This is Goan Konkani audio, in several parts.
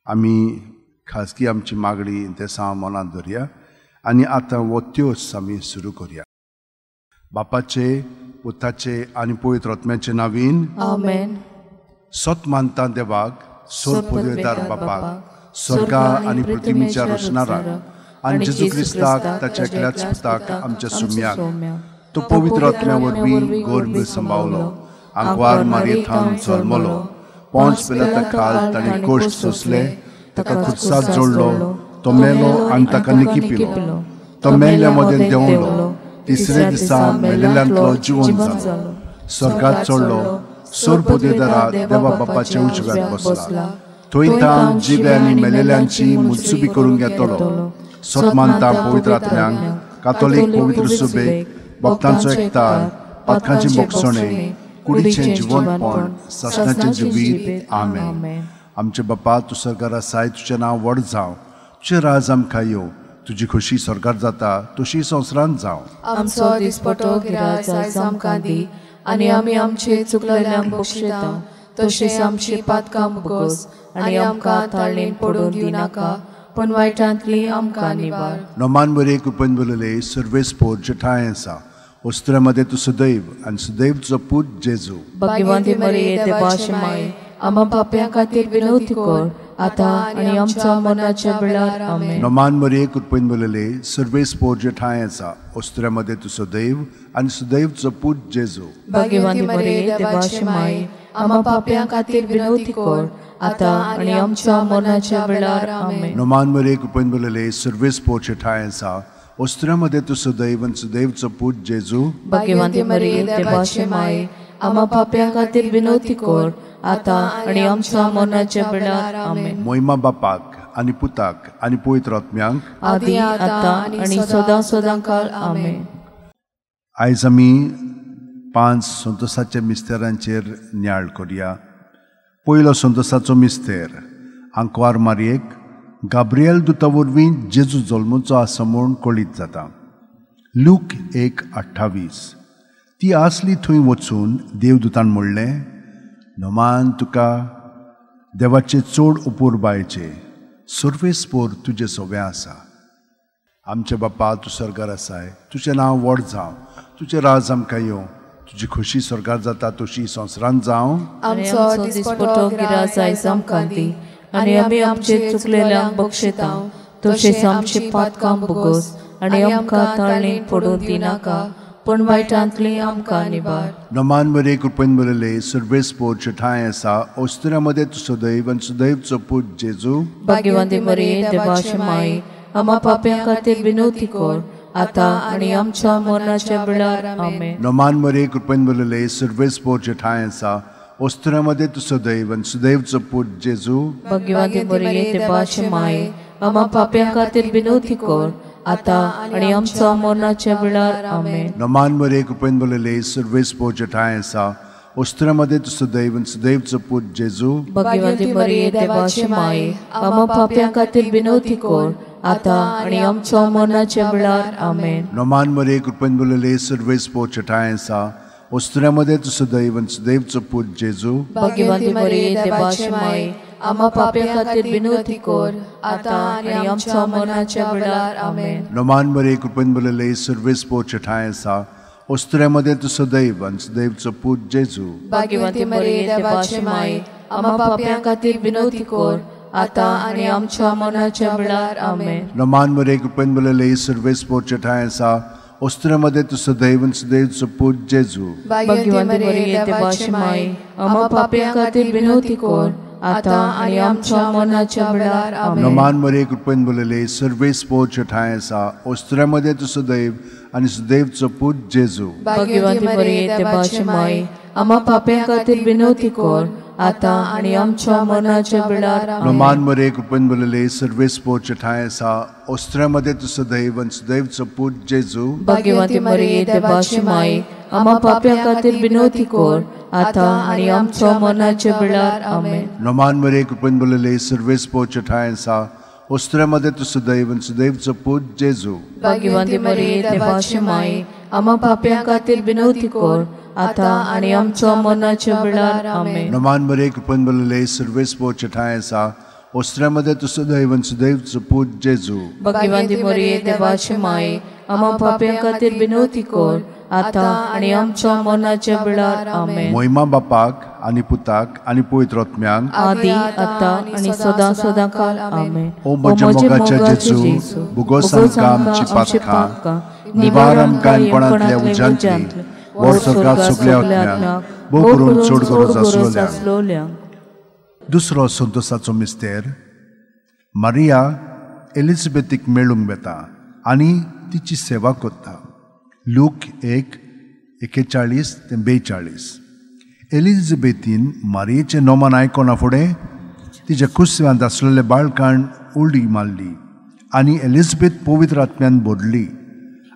आमी खाजगी आमची मागणी इंतेसांव मनांत धरया आनी आतां हो त्योस आमी सुरू करया. बापाचे, पुताचे आनी पवित्र आत्म्याचे नावीन आमेन. सत मानता देवाक, सोर पदवेदार बापाक, स्वर्गा आनी पृथ्वीच्या रचणाराक आनी जेजू क्रिस्ताक ताच्या एकल्याच पुताक आमच्या सुम्याक, तो पवित्र आत्म्या वरवीं गर्भ सांबावलो, आंकवार मारयेथावन जल्मलो, पोंच पिलाता खाल ताणें कोश्ट सोंसले, ताका खुर्साक जोडलो, तो मेलो आनी ताका निकिपिलो, तो मेल्ल्या मदें देंवलो, तिसरे दिसा मेलेल्यांतलो जिवन जालो, स्वर्गात चडलो, सोर पदवेदारा देवा बापाच्या उजव्याक बसला, थंय ताण जिवे आनी मेलेल्यांची मुत्सुबी करूंक येतलो. सत मानता पवित्र आत्म्यांक, कातोलीक पवित्र सुबेक, भक्तांचो एकतार, पातकांची बोगसणे, कुडीचें जिवनपण, सासणाचें जिवीत. आमेन. आमचे बापा, तूं सरकार आसाय, तुजें नांव व्हड जावं, तुजें राज आमकां येवं, तुजी खोशी सरकार जाता तशी संवसारांत जावं. आमचो दिसपटो गिराज आयज आमकां दी आनी आमी आमचे चुकलेल्यांक बक्षिता तशें आमची पातकां भोगोस आनी आमकां ताळणेन पडून दिवनाका, पूण वायटांतली आमकां निवार. नोमान बरे कृपेन बोलले सर्वेस्पोर जेठाय आसा, वस्त्रामध्ये तूं सदैव आनी सदैव तुजो पूत जेजू. भाग्यवंती मरिये, देवाची माय, आम्हा पाप्यां खातीर विनवती कर आतां आनी आमच्या मरणाच्या वेळार. आमेन. नोमान मरिये कृपेन बोलले सर्वेस्पोर जेठाय आसा, वस्त्रामध्ये तूं सदैव आनी सदैव तुजो पूत जेजू. भाग्यवंती मरिये, देवाची माय, आम्हा पाप्यां खातीर विनवती कर आतां आनी आमच्या मरणाच्या वेळार. आमेन. नोमान मरिये कृपेन बोलले सर्वेस्पोर जेठाय आसा, वस्त्रामध्ये तूं सदैव आनी सदैव तुजो पूत जेजू. भाग्यवंती मरिये, देवाची माय, आम्हा पाप्यां खातीर विनवती कर आतां आनी आमच्या मरणाच्या वेळार. आमेन. मोहिमा बापाक आनी पुताक आनी पवित्र आत्म्यांक, आदी आतां आनी सदां सदां काळ. आमेन. आयज आमी 5 संतोसाच्या मिस्तेरांचेर नियाळ करया. पयलो संतोसाचो मिस्तेर, आंकवार मारयेक गाब्रियल दुता वरवीं जेजू जल्मचो आसा म्हूण कळीत जाता. लूक 1:28. ती आसली थंय वचून देवदूतान म्हणलें, नोमान तुका देवाचे चड उपुरबायचे सर्वेस्पोर तुजे सोबें आसा. आमचे बापा, तूं स्वर्गार आसाय, तुजें नांव व्हड जावं, तुजें राज आमकां येवं, तुजी खोशी स्वर्गार जाता तशी संवसारांत जावं. आमचो दिसपटो गिराज आयज आमकां दी आनी आमी आमचे चुकलेल्यांक बक्षिता तशेंच आमची पातकां भोगोस आनी आमकां ताळणेन पडून दिनाका, पूण वायटांतली आमकां निवार. नोमान मरिये कृपेन भरिल्ले सर्वेस्पोर जेठाय आसा, वस्त्रामध्ये तूं सदैव आनी सदैव तुजो पूत जेजू. भाग्यवंती मरिये, देवाची माय, आम्हा पाप्यां खातीर विनवती कर आतां आनी आमच्या मरणाच्या वेळार. आमेन. नोमान मरिये कृपेन भरिल्ले सर्वेस्पोर जेठाय आसा, वस्त्रामध्ये तूं सदैव आनी सदैव तुजो पूत जेजू. भाग्यवंती मरिये, देवाची माय, आम्हा पाप्यां खातीर विनवती कर आतां आनी आमच्या मरणाच्या वेळार. आमेन. नोमान मरिये कृपेन भरिल्ले सर्वेस्पोर जेठाय आसा, वस्त्रामध्ये तूं सदैव आनी सदैव तुजो पूत जेजू. भाग्यवंती मरिये, देवाची माय, आम्हा पाप्यां खातीर विनवती कर आतां आनी आमच्या मरणाच्या वेळार. आमेन. नोमान मरिये कृपेन भरिल्ले सर्वेस्पोर जेठाय आसा, वस्त्रामध्ये तूं सदैव आनी सदैव तुजो पूत जेजू. भाग्यवंती मरिये, देवाची माय, आम्हा पाप्यां खातीर विनवती कर आतां आनी आमच्या मरणाच्या वेळार. आमेन. नोमान मरिये कृपेन भरिल्ले सर्वेस्पोर जेठाय आसा, वस्त्रामध्ये तूं सदैव आनी सदैव तुजो पूत जेजू. भाग्यवंती मरिये, देवाची माय, आम्हा पाप्यां खातीर विनवती कर आतां आनी आमच्या मरणाच्या वेळार. आमेन. नोमान मरिये कृपेन भरिल्ले सर्वेस्पोर जेठाय आसा, वस्त्रामध्ये तूं सदैव आनी सदैव तुजो पूत जेजू. भाग्यवंती मरिये, देवाची माय, आम्हा पाप्यां खातीर विनवती कर आतां आनी आमच्या मरणाच्या वेळार. आमेन. नोमान मरिये कृपेन भरिल्ले सर्वेस्पोर जेठाय आसा, वस्त्रामध्ये तूं सदैव आनी सदैव तुजो पूत जेजू. भाग्यवंती मरिये, देवाची माय, आम्हा पाप्यां खातीर विनवती कर आतां आनी आमच्या मरणाच्या वेळार. आमेन. नोमान मरिये कृपेन भरिल्ले सर्वेस्पोर जेठाय आसा, वस्त्रामध्ये तूं सदैव आनी सदैव तुजो पूत जेजू. भाग्यवंती मरिये, देवाची माय, आम्हा पाप्यां खातीर विनवती कर आतां आनी आमच्या मरणाच्या वेळार. आमेन. नोमान मरिये कृपेन भरिल्ले सर्वेस्पोर जेठाय आसा, वस्त्रामध्ये तूं सदैव आनी सदैव तुजो पूत जेजू. भाग्यवंती मरिये, देवाची माय, आम्हा पाप्यां खातीर विनवती कर आतां आनी आमच्या मरणाच्या वेळार. आमेन. नोमान मरिये कृपेन भरिल्ले सर्वेस्पोर जेठाय आसा, ओस्त्र्यामध्ये तूं सदैव आनी सुदैवचो पूत जेजू. भाग्यवंती मरिये देवाची माये, आम्हा पाप्यां खातीर विनवती कर आतां आनी आमच्या मरणाच्या वेळार. आमेन. मोहिमा बापाक आनी पुताक आनी पवित्र आत्म्याक, आदी आतां आनी सदां सदां काल. आमेन. ओ म्हज्या मोगाच्या जेजू, भुगोस आमकां आमची पातकां, निवार आमकां कोणांतल्या उज्यांतली, व्हर स्वर्गात सगल्या आत्म्यांक, भोव करून चड गरज आसलोल्यांक. दुसरो संतोसाचो मिस्तेर, मारिया एलिझाबेथीक मेळूंक वेता आनी तिची सेवा करता. लूक 1:41 ते 42. एलिझाबेथीन मारियेचें नोमान आयकना फुडें तिच्या कुसव्यांत आसलेले बाळकान उडी मारली आनी एलिझाबेथ पवित्र आत्म्यान भरली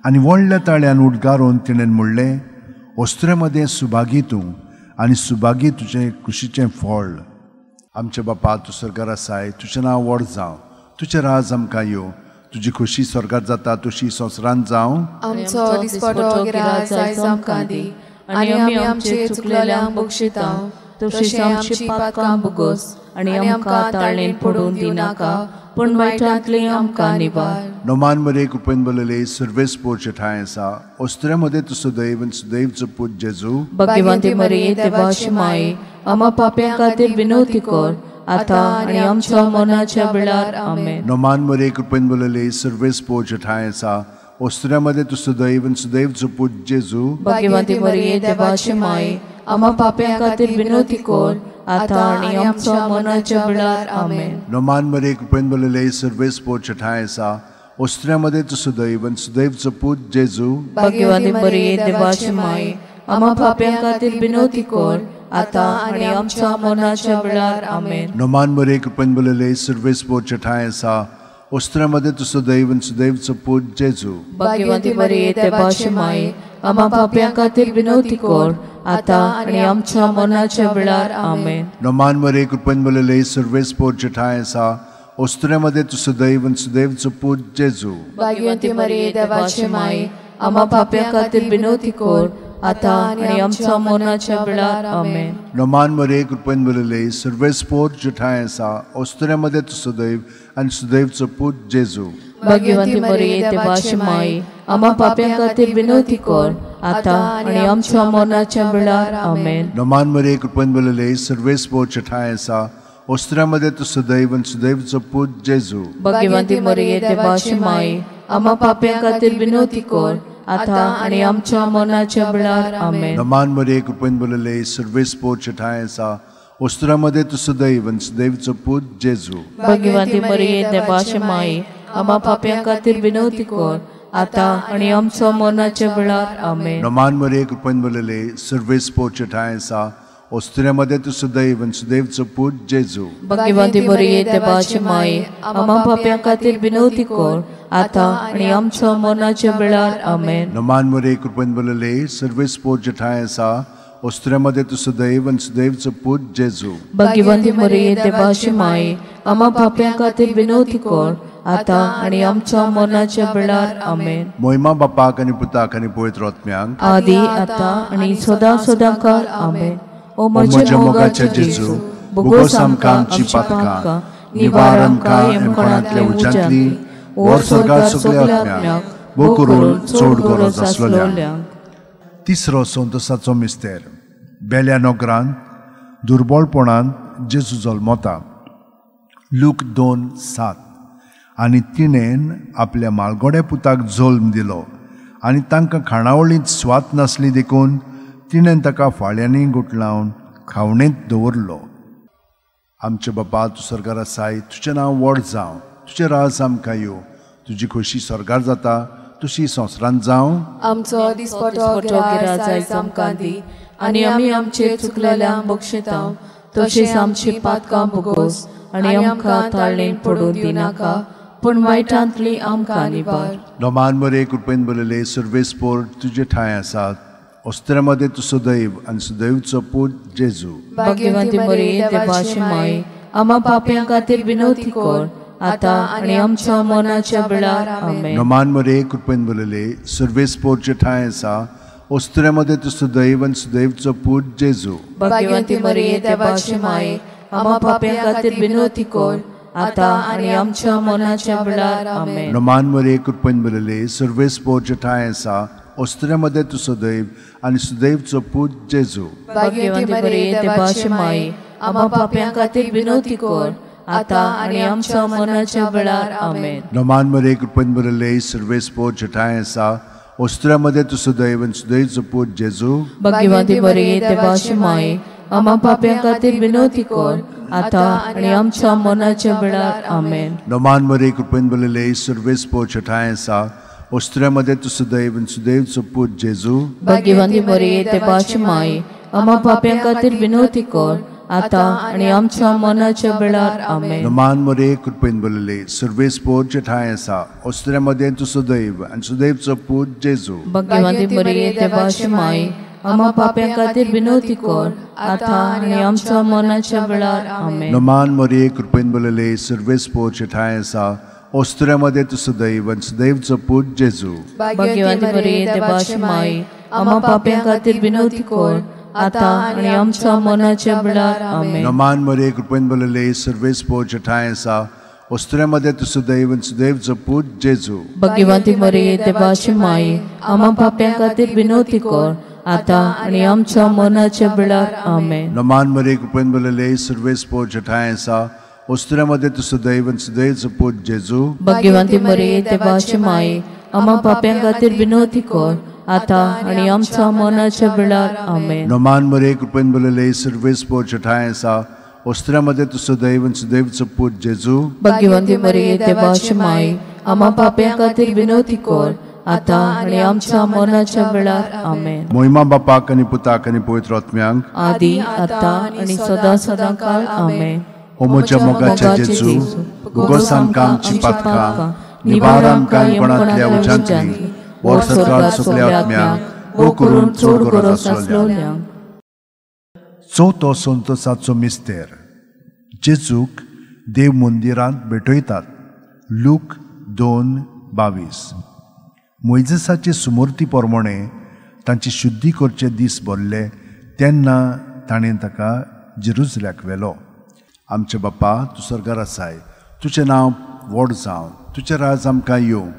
आनी व्हडल्या ताळ्यान उडगारून तिणें म्हणलें, ओस्त्रे मदें सुभागी तूं आनी सुभागी तुजें कुशीचें फळ. आमच्या बापा, तूं स्वर्गार आसाय, तुजें नांव व्हड जावं, तुजें राज आमकां येवं, तुजी खोशी स्वर्गार जाता तशी संवसारांत जावं. आमचो दिसपटो गिराज आयज आमकां दी आनी आमी आमचे चुकलेल्यांक बक्षिता तशीच आमची पातकां भोगोस आनी आमकां ताळणेन पडून दिनाका, पूण वायटांतली आमकां निवार. नोमान मरे कृपेन बलले सर्वेस पोरचे ठांय आसा, ओस्त्रे मदें तूं सदैव आनी सुदैवचो पूत जेजू. भाग्यवंती मरिये देवाची माये, आम्हा पाप्यां खातीर विनवती कर आतां आनी आमच्या मरणाच्या वेळार. आमेन. नोमान मरे कृपेन बलले सर्वेस पोरचे ठांय आसा, ओस्त्रे मदें तूं सदैव आनी सुदैवचो पूत जेजू. भाग्यवंती मरिये देवाची माये, आम्हा पाप्यां खातीर विनवती कर आतां आनी आमच्या मरणाच्या वेळार. आमेन. नोमान मरे कृपेन बलले सर्वेस पोरचे ठांय आसा, ओस्त्रे मदें तूं सदैव आनी सुदैवचो पूत जेजू. भाग्यवंती मरिये देवाची माये, आम्हा पाप्यां खातीर विनवती कर आतां आनी आमच्या मरणाच्या वेळार. आमेन. नोमान मरे कृपेन बलले सर्वेस पोरचे ठांय आसा, ओस्त्रे मदें तूं सदैव आनी सुदैवचो पूत जेजू. भाग्यवंती मरिये देवाची माये, आम्हा पाप्यां खातीर विनवती कर आतां आनी आमच्या मरणाच्या वेळार. आमेन. नोमान मरे कृपेन बलले सर्वेस पोरचे ठांय आसा, ओस्त्रे मदें तूं सदैव आनी सुदैवचो पूत जेजू. भाग्यवंती मरिये देवाची माये, आम्हा पाप्यां खातीर विनवती कर आतां आनी आमच्या मरणाच्या वेळार. आमेन. नोमान मरे कृपेन बलले सर्वेस पोरचे ठांय आसा, ओस्त्रे मदें तूं सदैव आनी सुदैवचो पूत जेजू. भाग्यवंती मरिये देवाची माये, आम्हा पाप्यां खातीर विनवती कर आतां आनी आमच्या मरणाच्या वेळार. आमेन. नोमान मरे कृपेन बलले सर्वेस पोरचे ठांय आसा, ओस्त्रे मदें तूं सदैव आनी सुदैवचो पूत जेजू. भाग्यवंती मरिये देवाची माये, आम्हा पाप्यां खातीर विनवती कर आतां आनी आमच्या मरणाच्या वेळार. आमेन. नोमान मरे कृपेन बलले सर्वेस पोरचे ठांय आसा, ओस्त्रे मदें तूं सदैव आनी सुदैवचो पूत जेजू. भाग्यवंती मरिये देवाची माये, आम्हा पाप्यां खातीर विनवती कर आतां आनी आमच्या मरणाच्या वेळार. आमेन. नोमान मरे कृपेन बलले सर्वेस पोरचे ठांय आसा, ओस्त्रे मदें तूं सदैव आनी सुदैवचो पूत जेजू. भाग्यवंती मरिये देवाची माये, आम्हा पाप्यां खातीर विनवती कर आतां आनी आमच्या मरणाच्या वेळार. आमेन. नोमान मरे कृपेन बलले सर्वेस पोरचे ठांय आसा, ओस्त्रे मदें तूं सदैव आनी सुदैवचो पूत जेजू. भाग्यवंती मरिये देवाची माये, आम्हा पाप्यां खातीर विनवती कर आतां आनी आमच्या मरणाच्या वेळार. आमेन. मोहिमा बापाक आनी पुताक आनी पवित्र आत्म्याक, आदी आतां आनी सदां सदां काल. आमेन. ओ म्हज्या मोगाच्या जेजू, भोगोस आमकां आमची पातकां, निवार आमकां यमकोणांतल्या उज्यांतली, व्हर स्वर्गात सगल्या आत्म्यांक, भोव करून चड गरज आसलोल्यांक. तिसरो संतोसाचो मिस्तेर, बेल्या नगरांत दुर्बळपणांत जेजू जल्मता. लूक 2:7. आनी तिणेन आपल्या मालगोड्या पुताक जल्म दिलो आनी तांकां खाणावळींत स्वात नासली देखून तिणेन ताका फाळ्यांनी गुटलावन खावणेंत दवरलो. आमचे बापा, तूं स्वर्गार आसाय, तुजें नांव व्हड जावं, तुजें राज आमकां येवं, तुजी खोशी स्वर्गार जाता तशी संवसारांत जावं. आमचो दिसपटो गिराज आयज आमकां दी आनी आमी आमचे चुकलेल्यांक बक्षिता तशीच आमची पातकां भोगोस आनी आमकां ताळणेन पडून दिनाका, पूण वायटांतली आमकां निवार. नोमान मरे कृपेन बरयले सर्वेस पोर तुजे ठांय आसात, ओस्त्रे मदें तूं सदैव आनी सुदैवचो पूत जेजू. भाग्यवंती मरिये देवाची माये, आम्हा पाप्यां खातीर विनवती कर आतां आनी आमच्या मरणाच्या वेळार. आमेन. नोमान मरे कृपेन बरयले सर्वेस पोरचे ठांय आसा, ओस्त्रे मदें तूं सदैव आनी सुदैवचो पूत जेजू. भाग्यवंती मरिये देवाची माये, आम्हा पाप्यां खातीर विनवती कर आतां आनी आमच्या मनाच्या वेळार. आमेन. नमान मरे कृपेन भरलेले, सर्वेस्पोर जेठांय आसा, ओस्त्र्यामध्ये तूं सदैव आनी सुदैवचो पूत जेजू. भाग्यवंती मरिये देवाची माई, आम्हा पाप्यां खातीर विनवती कर, आतां आनी आमच्या मनाच्या वेळार. आमेन. नमान मरे कृपेन भरलेले, सर्वेस्पोर जेठांय आसा, ओस्त्र्यामध्ये तूं सदैव आनी सुदैवचो पूत जेजू. भाग्यवंती मरिये देवाची माई, आम्हा पाप्यां खातीर विनवती कर, आतां आनी आमच्या मनाच्या वेळार. आमेन. नमान मरे कृपेन भरलेले, सर्वेस्पोर जेठांय आसा, ओस्त्र्यामध्ये तूं सदैव आनी सुदैवचो पूत जेजू. भाग्यवंती मरिये देवाची माई, आम्हा पाप्यां खातीर विनवती कर, आतां आनी आमच्या मनाच्या वेळार. आमेन. नमान मरे कृपेन भरलेले, सर्वेस्पोर जेठांय आसा, ओस्त्र्यामध्ये तूं सदैव आनी सुदैवचो पूत जेजू. भाग्यवंती मरिये देवाची माई, आम्हा पाप्यां खातीर विनवती कर, आतां आनी आमच्या मनाच्या वेळार. आमेन. नमान मरे कृपेन भरलेले, सर्वेस्पोर जेठांय आसा, ओस्त्र्यामध्ये तूं सदैव आनी सुदैवचो पूत जेजू. भाग्यवंती मरिये देवाची माई, आम्हा पाप्यां खातीर विनवती कर, आतां आनी आमच्या मनाच्या वेळार. आमेन. नमान मरे कृपेन भरलेले, सर्वेस्पोर जेठांय आसा, ओस्त्र्यामध्ये तूं सदैव आनी सुदैवचो पूत जेजू. भाग्यवंती मरिये देवाची माई, आम्हा पाप्यां खातीर विनवती कर, आतां आनी आमच्या मनाच्या वेळार. आमेन. नमान मरे कृपेन भरलेले, सर्वेस्पोर जेठांय आसा, ओस्त्र्यामध्ये तूं सदैव आनी सुदैवचो पूत जेजू. भाग्यवंती मरिये देवाची माई, आम्हा पाप्यां खातीर विनवती कर, आतां आनी आमच्या मनाच्या वेळार. आमेन. नमान मरे कृपेन भरलेले, सर्वेस्पोर जेठांय आसा, ओस्त्र्यामध्ये तूं सदैव आनी सुदैवचो पूत जेजू. भाग्यवंती मरिये देवाची माई, आम्हा पाप्यां खातीर विनवती कर, आतां आनी आमच्या मनाच्या वेळार. आमेन. मोहिमा बापाक आनी पुताक आनी पवित्र आत्म्यांक, आदी आतां आनी सदां सदां काळ. आमेन. ओ म्हज्या मोगाच्या जेजू, भुगोस आमकां आमची पातकां, निवार आमकां कोणांतल्या उज्यांतली, व्हर स्वर्गांत सगल्या आत्म्यांक, वो करून चड गरज आसलोल्यांक. चवथो संतोसाचो मिस्तेर. जेजूक देव मंदिरांत भेटयतात. लूक 2:22. मोयजेसाचे सुमूर्ती प्रमाणे तांची शुद्धी करचे दीस भरले तेन्ना ताणें ताका जेरुजल्याक व्हेलो. आमचे बापा, तूं स्वर्गार आसाय, तुजें नांव व्हड जावं, तुजें राज आमकां येवं,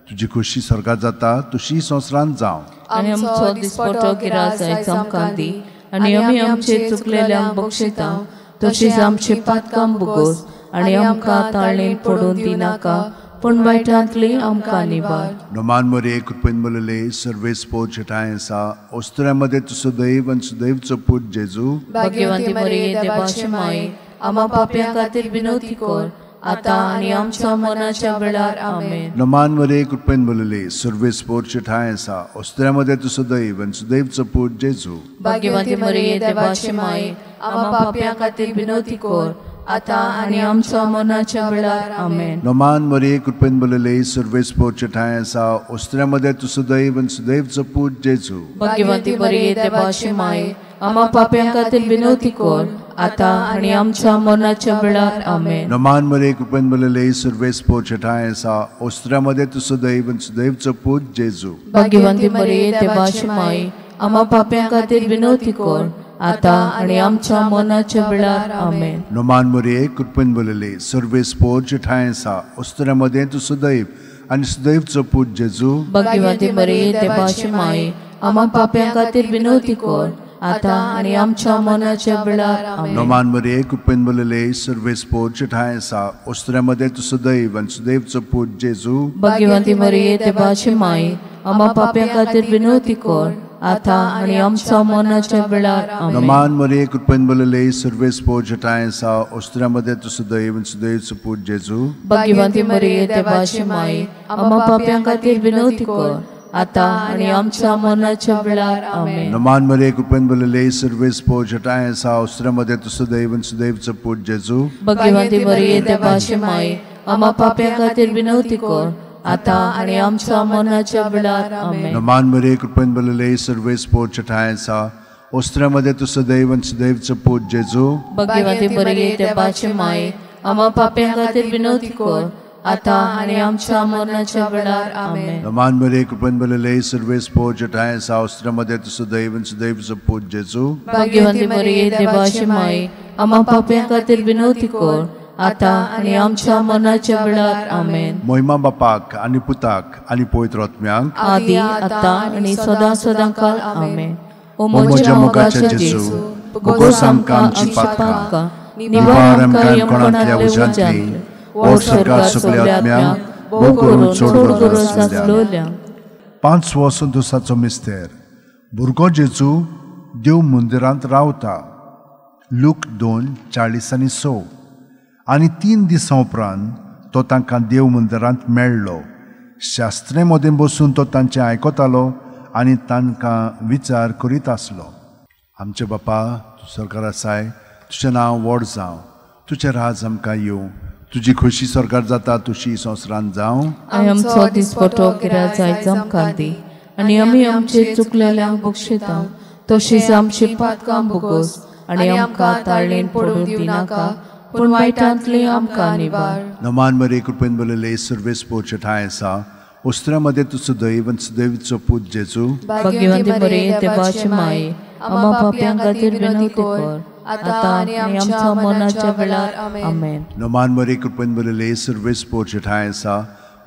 तुजी खोशी स्वर्गार जाता तशी संवसारांत जावं. आनी आमचो दिसपटो गिरास आयज आमकां दी, आनी आमी आमचे चुकलेल्यांक बक्षिता तशीच आमची पातकां भोगोस, आनी आमकां ताळणेन पडून दिनाका, पूण वायटांतली आमकां निवार. नमान मरे कृपेन भरलेले, सर्वेस्पोर जेठांय आसा, ओस्त्र्यामध्ये तूं सदैव आनी सुदैवचो पूत जेजू. भाग्यवंती मरिये देवाची माई, आम्हा पाप्यां खातीर विनवती कर, आतां आनी आमच्या मनाच्या वेळार. आमेन. नमान मरे कृपेन भरलेले, सर्वेस्पोर जेठांय आसा, ओस्त्र्यामध्ये तूं सदैव आनी सुदैवचो पूत जेजू. भाग्यवंती मरिये देवाची माई, आम्हा पाप्यां खातीर विनवती कर, आतां आनी आमच्या मनाच्या वेळार. आमेन. नमान मरे कृपेन भरलेले, सर्वेस्पोर जेठांय आसा, ओस्त्र्यामध्ये तूं सदैव आनी सुदैवचो पूत जेजू. भाग्यवंती मरिये देवाची माई, आम्हा पाप्यां खातीर विनवती कर, आतां आनी आमच्या मनाच्या वेळार. आमेन. नमान मरे कृपेन भरलेले, सर्वेस्पोर जेठांय आसा, ओस्त्र्यामध्ये तूं सदैव आनी सुदैवचो पूत जेजू. भाग्यवंती मरिये देवाची माई, आम्हा पाप्यां खातीर विनवती कर, आतां आनी आमच्या मनाच्या वेळार. आमेन. नमान मरे कृपेन भरलेले, सर्वेस्पोर जेठांय आसा, ओस्त्र्यामध्ये तूं सदैव आनी सुदैवचो पूत जेजू. भाग्यवंती मरिये देवाची माई, आम्हा पाप्यां खातीर विनवती कर, आतां आनी आमच्या मनाच्या वेळार. आमेन. नमान मरे कृपेन भरलेले, सर्वेस्पोर जेठांय आसा, ओस्त्र्यामध्ये तूं सदैव आनी सुदैवचो पूत जेजू. भाग्यवंती मरिये देवाची माई, आम्हा पाप्यां खातीर विनवती कर, आतां आनी आमच्या मनाच्या वेळार. आमेन. नमान मरे कृपेन भरलेले, सर्वेस्पोर जेठांय आसा, ओस्त्र्यामध्ये तूं सदैव आनी सुदैवचो पूत जेजू. भाग्यवंती मरिये देवाची माई, आम्हा पाप्यां खातीर विनवती कर, आतां आनी आमच्या मनाच्या वेळार. आमेन. नमान मरे कृपेन भरलेले, सर्वेस्पोर जेठांय आसा, ओस्त्र्यामध्ये तूं सदैव आनी सुदैवचो पूत जेजू. भाग्यवंती मरिये देवाची माई, आम्हा पाप्यां खातीर विनवती कर, आतां आनी आमच्या मनाच्या वेळार. आमेन. नमान मरे कृपेन भरलेले, सर्वेस्पोर जेठांय आसा, ओस्त्र्यामध्ये तूं सदैव आनी सुदैवचो पूत जेजू. भाग्यवंती मरिये देवाची माई, आम्हा पाप्यां खातीर विनवती कर, आतां आनी आमच्या मरणाच्या वेळार. आमेन. नमान मरिये कृपेन भरलेले सर्वेस्पोर जेठांय आसा, ओस्त्र्यामध्ये तूं सदैव आनी सुदैवचो पूत जेजू. भाग्यवंती मरिये देवाची माई, आम्हा पाप्यां खातीर विनवती कर, आतां आनी आमच्या मनाच्या वेळार. आमेन. मोहिमा बापाक आनी पुताक आनी पवित्र आत्म्याक, आदी आतां आनी सदां सदां काल. आमेन. ओ म्हज्या मोगाच्या जेजू, भोगोस आमकां आमची पातकां, निवार आमकां यमकोणांतल्या उज्यांतली, व्हड स्वर्गार सगल्या आत्म्यांक, भोव करून चड गरज आसलोल्यांक. पांचवो संतोसाचो मिस्तेर. भुरगो जेजू देव मंदिरांत रावता. लूक 2:40-6. आनी 3 दिसां उपरांत तो तांकां देव मंदिरांत मेळ्ळो. शास्त्रे मदें बसून तो तांचें आयकतालो आनी तांकां विचार करीत आसलो. आमचे बापा, तूं सरकार आसाय, तुजें नांव व्हड जावं, तुजें राज आमकां येवं, तुजी खोशी सरकार जाता तुशी संवसारांत जावं. आमचो दिसपटो गिराज आयज आमकां दी आनी आमी आमचे चुकलेल्यांक बक्षिता तशीच आमची पातकां भोगोस आनी आमकां ताळणेन पडून दिनाका, पूण वायटांतली आमकां निवार. नमान मरे कृपेन बरयले सर्वेस पोरचे ठांय आसा, उस्त्रा तूं सुदैव आनी सुदैवीचो पूत जेजू. भाग्यवंती मरे देवाची माये, आमा पापयां खातीर विनवती कर, आतां आनी आमच्या मनाच्या वेळार. आमेन. नमान मरे कृपेन बरयले सर्वेस पोरचे ठांय आसा,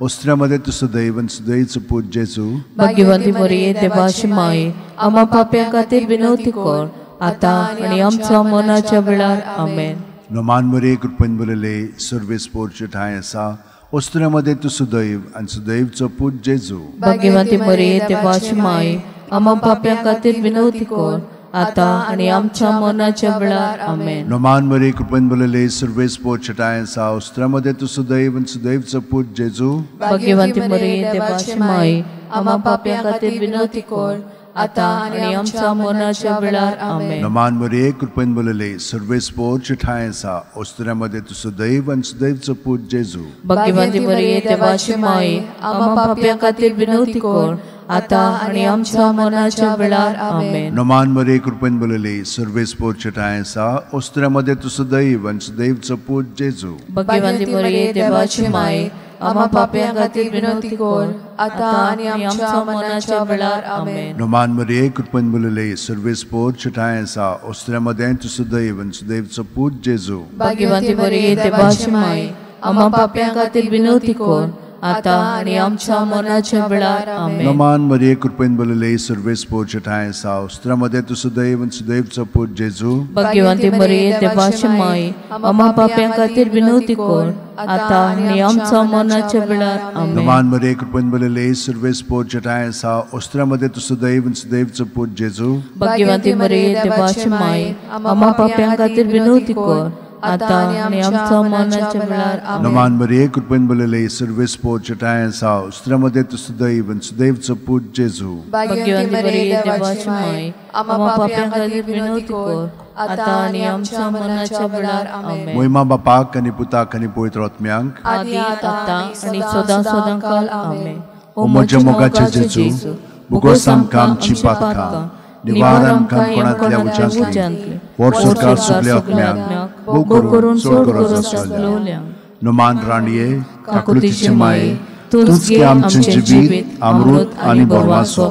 उस्त्रा तूं सुदैव आनी सुदैवीचो पूत जेजू. भाग्यवंती मरे देवाची माये, आमा पापयां खातीर विनवती कर, आतां आनी आमच्या मनाच्या वेळार. आमेन. नमान मरे कृपेन बरयले सर्वेस पोरचे ठांय आसा, उस्त्रा तूं सुदैव आनी सुदैवचो पूत जेजू. भाग्यवंती मरे देवाची माये, आमा पापयां खातीर विनवती कर, आतां आनी आमच्या मनाच्या वेळार. आमेन. नमान मरे कृपेन बरयले सर्वेस पोरचे ठांय आसा, उस्त्रा तूं सुदैव आनी सुदैवचो पूत जेजू. भाग्यवंती मरे देवाची माये, आमा पापयां खातीर विनवती कर, आतां आनी आमच्या मनाच्या वेळार. आमेन. नमान मरे कृपेन बरयले सर्वेस पोरचे ठांय आसा, उस्त्रा तूं सुदैव आनी सुदैवचो पूत जेजू. भाग्यवंती मरे देवाची माये, आमा पापयां खातीर विनवती कर, आतां आनी आमच्या मनाच्या वेळार. आमेन. नमान मरे कृपेन बरयले सर्वेस पोरचे ठांय आसा, उस्त्रा तूं सुदैव आनी सुदैवचो पूत जेजू. भाग्यवंती मरे देवाची माये, आमा पापयां खातीर विनवती कर, आतां आनी आमच्या मनाच्या वेळार. आमेन. नमान मरे कृपेन बरयले सर्वेस पोरचे ठांय आसा, उस्त्रा तूं सुदैव आनी सुदैवचो पूत जेजू. भाग्यवंती मरे देवाची माये, आमा पापयां खातीर विनवती कर, आतां आनी आमच्या मनाच्या वेळार. आमेन. नमान मरे कृपेन बरयले सर्वेस पोरचे ठांय आसा, उस्त्रा तूं सुदैव आनी सुदैवचो पूत जेजू. भाग्यवंती मरे देवाची माये, आमा पापयां खातीर विनवती कर, आतां आनी आमच्या मनाच्या वेळार. आमेन. नमान मरे कृपेन बरयले सर्वेस पोरचे ठांय आसा, उस्त्रा तूं सुदैव आनी सुदैवचो पूत जेजू. भाग्यवंती मरे देवाची माये, आमा पापयां खातीर विनवती कर, आतां आनी आमच्या मनाच्या वेळार. आमेन. नमान मरे कृपेन बरयले सर्वेस पोरचे ठांय आसा, उस्त्रा तूं सुदैव आनी सुदैवचो पूत जेजू. भाग्यवंती मरे देवाची माये, आमा पापयां खातीर विनवती कर, आतां आनी आमच्या मनाच्या वेळार. आमेन. मोहिमा बापाक आनी पुताक आनी पवित्र आत्म्यांक, आदी आतां आनी सदां सदां काल. आमेन. ओ म्हज्या मोगाचे जेजू, भोगोस आमकां आमची पातकां, निवार आमकां कोणांतल्या उज्यांतली, व्हड सरकार सगल्या आत्म्यांक, भोव करून चड गरज आसलोल्यांक. नमान राणये, काकुळतीचे माये, तूंच गे आमचें जिवीत, अमृत आनी बरवासो.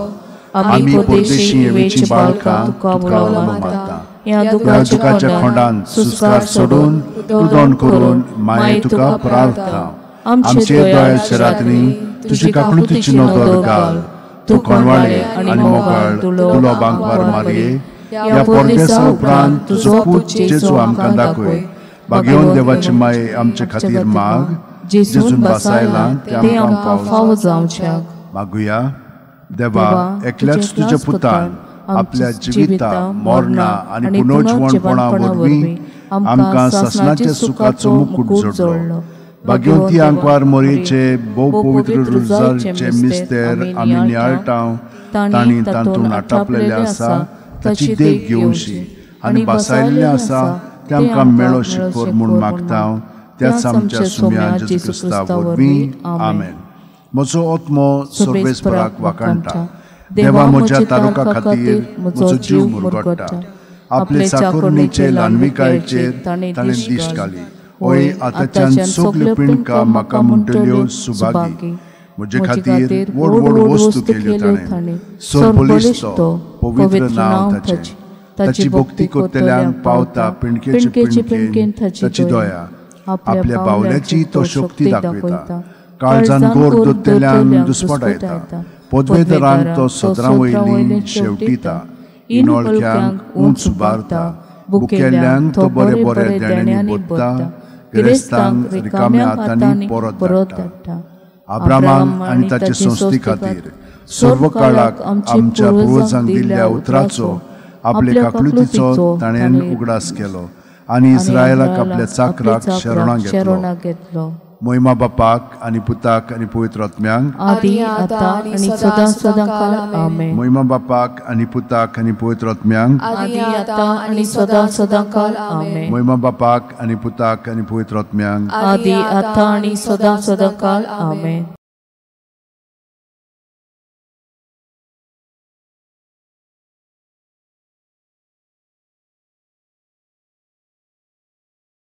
आमी परदेशी येवेची बाळकां तुका उलो मारता. ह्या दुखाच्या खोंडान सुस्कार सोडून रुदन करून माये तुका प्रार्थना. आमचे दयाच्या रातनी तुजी काकुळतीची नदर घाल, तूं कोणवाळे आनी मोगाळ तुलो बांकवार मारये. ह्या परदेसा उपरांत तुजो पूत जेजू आमकां दाखय. भाग्यवंत देवाची माये आमचे खातीर माग, जेजून बासायलां तें आमकां फावो जावच्याक. मागुया. देवा, एकल्याच तुज्या पुतान आपल्या जिविता, मरणा आनी पुनर्जिवणपणा वरवीं आमकां सासणाच्या सुखाचो मुकूट जोडलो. भाग्यवंती आंकवार मोरयेचे भोव पवित्र रुजारचे मिस्तेर आमी नियाळटा, तांणी तातूंत आटापलेलें आसा ताची देख घेवची आनी बसायल्लें आसा तें आमकां मेळो शिकोर म्हूण मागता, त्याच आमच्या सुम्या जेजू क्रिस्ता वरवीं. आमेन. म्हजो आत्मो सर्वेस्पराक वाखाणटा, देवा म्हज्या तारुका खातीर म्हजो जीव मुरगट्टा. आपले चाकोरणीचे ल्हानविकायेचेर ताणें दिश्ट घाली. ओय आतांच्यान सगल्यो पिंडकां म्हाका म्हणटल्यो सुभागी. म्हजे खातीर व्हड व्हड वस्तू केल्यो ताणें. सरबळिश्ट पवित्र नांव ताचें. ताची भक्ती करतल्यांक पावता पिंडकेचे पिंडकेन ताची दया. आपल्या बावल्याची तो शक्ती दाखयता. काळजान गोर दोत्तेल्यांक दुस्पटायता. पदवेदारांक तो सदरां वयली शेवटिता. इनोळख्यांक उंच उबारता. बुकेल्ल्यांक तो बरे बरे देण्यांनी बोत्ता. गिरेस्तांक रिकाम्या हातांनी परत धाडटा. अब्रामाक आनी ताचे संस्थे खातीर सर्व काळाक आमच्या पुर्वजांक दिल्ल्या उतराचो आपले काकलुतीचो ताणें उगडास केलो आनी इस्रायलाक आपल्या चाकराक शरणां घेतलो. मोहिमा बापाक आनी पुताक आनी पवित्र आत्म्यांक आदी आता आनी सदां सदां काल. आमेन. मोहिमा बापाक आनी पुताक आनी पवित्र आत्म्यांक आदी आता आनी सदां सदां काल. आमेन. मोहिमा बापाक आनी पुताक आनी पवित्र आत्म्यांक आदी आता आनी सदां सदां काल. आमेन.